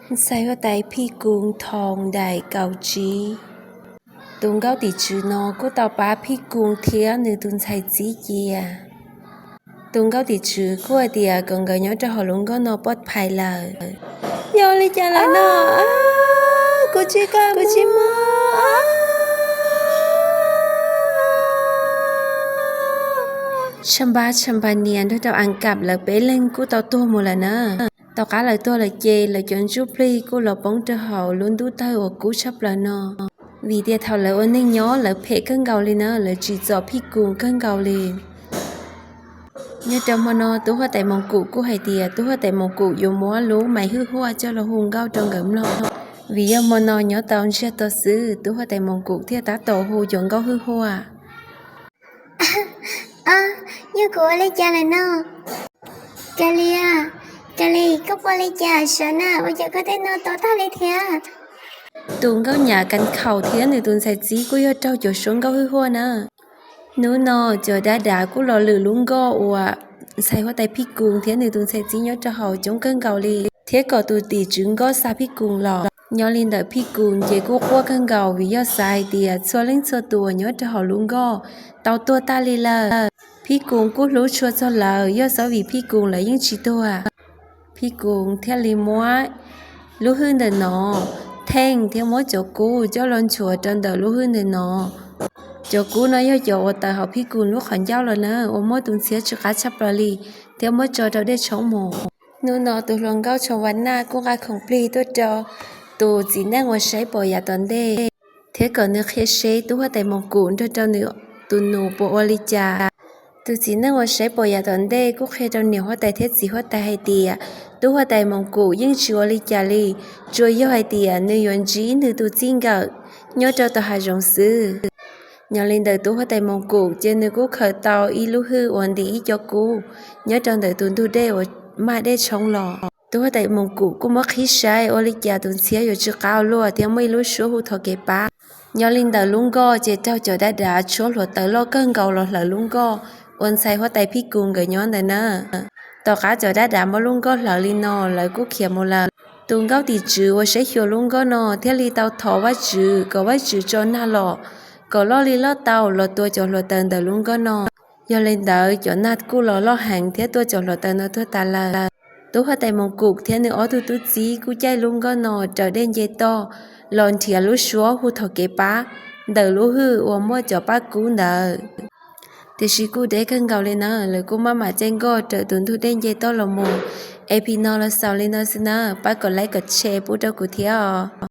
Ntxhais huab tais Phij Koos thaum daim kaum tsib. Tus nkauj tim tswv no kuj tau pab Phij Koos thiab nws tus ntxhais txiv cia. Tus nkauj tim tswv kuj hais tias kom nkawd nyob rau hauv lub nkoj no pov phais lawm. Yog li cas lawm no? Kuv tsis kam, kuv tsis mus. Tshaj npab tshaj npab nias nrog rau As Kam lawv peb leeg kuj tau tuag mus lawm na. Tom qab lawv tuag lawm ces lawv cov ntsuj plig kuj los poob rau hauv lub ntuj tawg uas kub tshaj plaws no. Vim tias thaum lawv ua neeg nyob lawv phem kawg nkaus li na, lawv tsim txom Phij Koos kawg nkaus li. Nyob rau hmo no tub huab tais Moos Kum kuj hais tias tub huab tais Moos Kum yuav muab lub mais hwj huaj coj los hu nkauj rau nkawd mloog. Vim yog hmo no nyob tau ntsiag to xwb, tub huab tais Moos Kum thiaj tab tom hu cov nkauj hwj huaj. Yog kuv ua li cas lawm no? Kali, Kali, koj ua li cas sawv na, ua cas koj tej no to tag li thiab? Tus nkauj nyam Kav Khaum thiab nws tus ntxhais txiv kuj yog raug cov suab nkauj hwj huaj na. Hnub no cov dab dav kuj los lwm lub nkoj uas ntxhais huab tais Phij Koos thiab nws tus ntxhais txiv nyob rau hauv coob kawg nkaus li, thiab kom tus tim tswv nkoj xa Phij Koos los. Nyob li ntawm Phij Koos ces kuj quaj kawg nkaus vim yog xav hais tias txhua leej txhua tus uas nyob rau hauv lub nkoj tau tuag tag li lawm. Phij Koos kuj hlub tshua txog lawv, yog xyov vim Phij Koos lawv yeej tsis tuag. Phij Koos thiaj li muab lub hwj ntawm no theej thiab muab cov kub coj los nchuav rau ntawm lub hwj ntawm no. Cov kub no yog cov uas tawm hauv Phij Koos lub qhov ncauj los na, uas muaj tus ntxhiab tsw qab tshaj plaws li, thiab muab tso rau dej tshoob mus. Hnub no tus hluas nkauj Tshoo Vas Naj kuj nqa khoom plig tuaj rau tus txiv neej uas saib pom yav tom ntej, thiab kom nws qhia seb tub huab tais Moos Kum nrog rau nws tus nus puas ua li cas. Tus txiv neej uas saib pom yav tom ntej kuj qhia rau niam huab tais thiab txiv huab tais hais tias tub huab tais Moos Kum yeej tsis ua li cas li, tsuas yog hais tias nws yuav ntsib nws tus txij nkawm nyob rau tom hav zoov xwb. Nyob li ntawm tub huab tais Moos Kum ces nws kuj khaws tau ib lub hwj uas ntim ib co kub nyob rau ntawm tus ntug dej uas mag dej tshoob los. Tub huab tais Moos Kum kuj muab qhib saib ua li cas tus ntxhiab yuav tsw qab ua luaj thiab muaj ib lub suab hu thov kev pab. Nyob li ntawm lub nkoj ces raug cov dab dav tshuab hluav taws loj kawg nkaus los hlawv lub nkoj uas ntxhais huab tais Phij Koos nkawd nyob ntawd na. Tom qab cov dab dav muab lub nkoj hlawv li no lawv kuj khiav mus lawm. Tus nkauj tim tswv uas saib xyuas lub nkoj no thiaj li tau thov Vajtswv kom Vajtswv tso nag los kom loj li loj tau los tua cov hluav taws ntawm lub nkoj no. Yog li ntawd cov nag kuj los loj heev thiab tua cov hluav taws no tuag tas lawm. Tub huab tais Moos Kum thiab nws ob tug tub txib kuj caij lub nkoj no raws dej nce toj los nrhiav lub suab hu thov kev pab ntawm lub hwj uas muaj cov paj kub ntawd. Tiam sis kuj deb kawg nkaus li na, lawv kuj maj mam caij nkoj raws tus ntug dej nce toj los mus. Es phim no los xaus li no xwb na, pab kom like kom share pub rau kuv thiab os.